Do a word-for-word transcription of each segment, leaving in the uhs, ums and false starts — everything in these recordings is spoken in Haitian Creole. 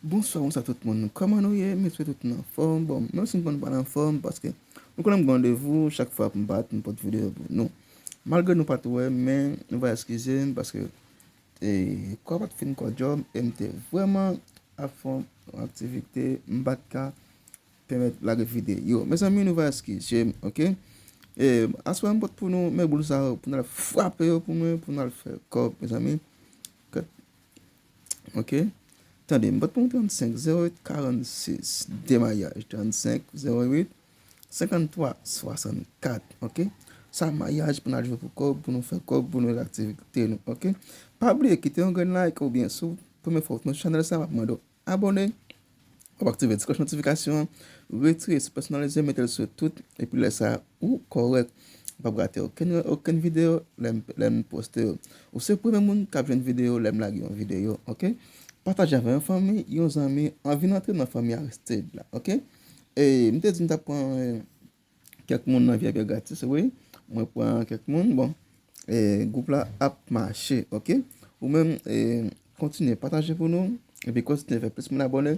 Bonswa, bonswa tout moun. Kòman nou ye? M espere tout moun anfòm. Bon, menm si m konn pa anfòm, paske nou konnen m gen randevou chak fwa pou m parèt, m pote videyo pou nou. Malgre nou pa t wè, men nou va eskize m, paske, e, kò pa t fin kò djòb, e m te vrèman ap fè yon aktivite, m pa t ka pèmèt lage videyo. Mezanmi, nou va eskize m, oke? E, aswè m pote pou nou, men boul sa yo, pou n al frape yo pou mwen, pou n al fè kòb, mezanmi. Kèt. Oke? Tande, m pote pou nou trannsenk zewo uit karannsis, de mayaj, trannsenk zewo uit senkanntwa swasannkat, oke? Sa mayaj pou n al jwe pou kòb, pou nou fè kòb, pou nou fè aktivite nou, oke? Pa bliye kite yon grenn like oubyen si w premye fwa w sou chanèl sa, m ap mande w abòne, w ap aktive ti klòch notifikasyon an, retire sou pèsonalize, mete l sou tout, epi lè sa, ou kòrèk. Ou p ap rate okenn, okenn videyo lè m, lè m poste yo. Ou se premye moun k ap jwenn videyo lè m lage yon videyo, oke? Pataje avè yon fanmi, yon zanmi, anvi antre nan fanmi Aristide la, oke? E m te di m t ap pran, e, kèk moun nan V I P gratis, wi. Mwen pran kèk moun, bon, e, gwoup la ap mache, oke? Ou menm, e, kontinye pataje pou nou, epi kontinye fè plis moun abòne.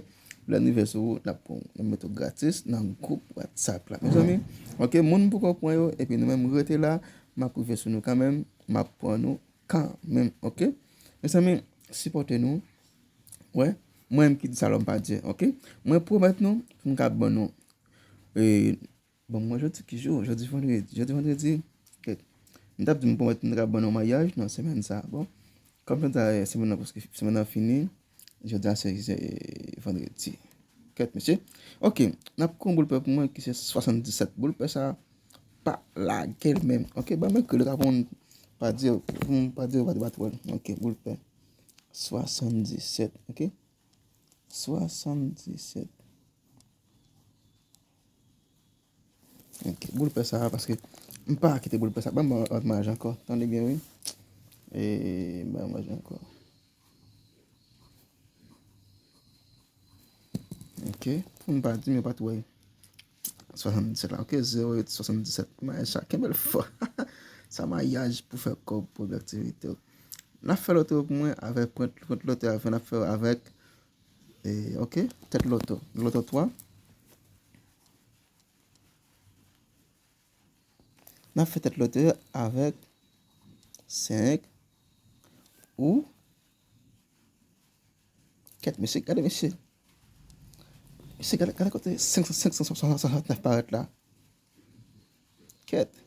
Lè n rive sou ou, n ap pran, n ap mete w gratis nan gwoup WhatsApp la. Mezanmi, oke, moun poko pran yo, epi nou menm rete la, m ap rive sou nou kanmenm, m ap pran nou kanmenm, oke? Mezanmi, sipòte nou. Wè, mwen menm ki di sa lòm pa Dye, oke? Mwen pwomèt nou, pou m ka ban nou, e, Bon, mwen jodi ki jou? Jodi vandredi. Jodi vandredi, kèt. M t ap di m pwomèt m t ap ban nou mayaj nan semèn sa. Bon, kòm jodi a, e, semèn nan, paske semèn nan fini, jodi a se, se vandredi. Kèt, mesye. Oke, n ap pran boul pè pou mwen ki se swasanndisèt. Boul pè sa pa lage l menm. Oke, ban mwen kle ka pou m pa di, pou m pa di w pa, pa twòl. Oke, boul pè. Swasanndisèt, oke? Swasanndisèt. Ok, boul pè sa a, paske m pa kite boul pè sa a. Ban m yon lòt mayaj ankò. Tande byen, wi. E, ban m yon mayaj ankò. Ok, pou m pa di, men pa twò. Swasanndisèt la, ok, zewo uit swasanndisèt. Mayaj sa, kenbe l fò. Sa mayaj pou fè kòb, pou aktivite w. N ap fè loto pou mwen avèk pwent, pwent loto a ven, n ap fè avèk, e, ok, tèt loto. Loto twa. N ap fè tèt loto avèk senk ou kèt, mesye, gade, mesye. Mesye, gade, gade kote senk san, senk san swasannnèf parèt la. Kèt.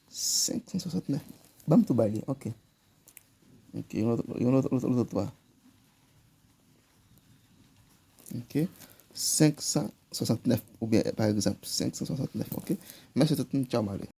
Senk san swasannnèf. Ban m tou ba li, ok. Ok, yon lòt, yon lòt, lòt, lòt twa. Ok. Senk san swasannnèf, oubyen, pa egzanp, senk san swasannnèf, ok. Mèsi tout moun, tchaw, m ale.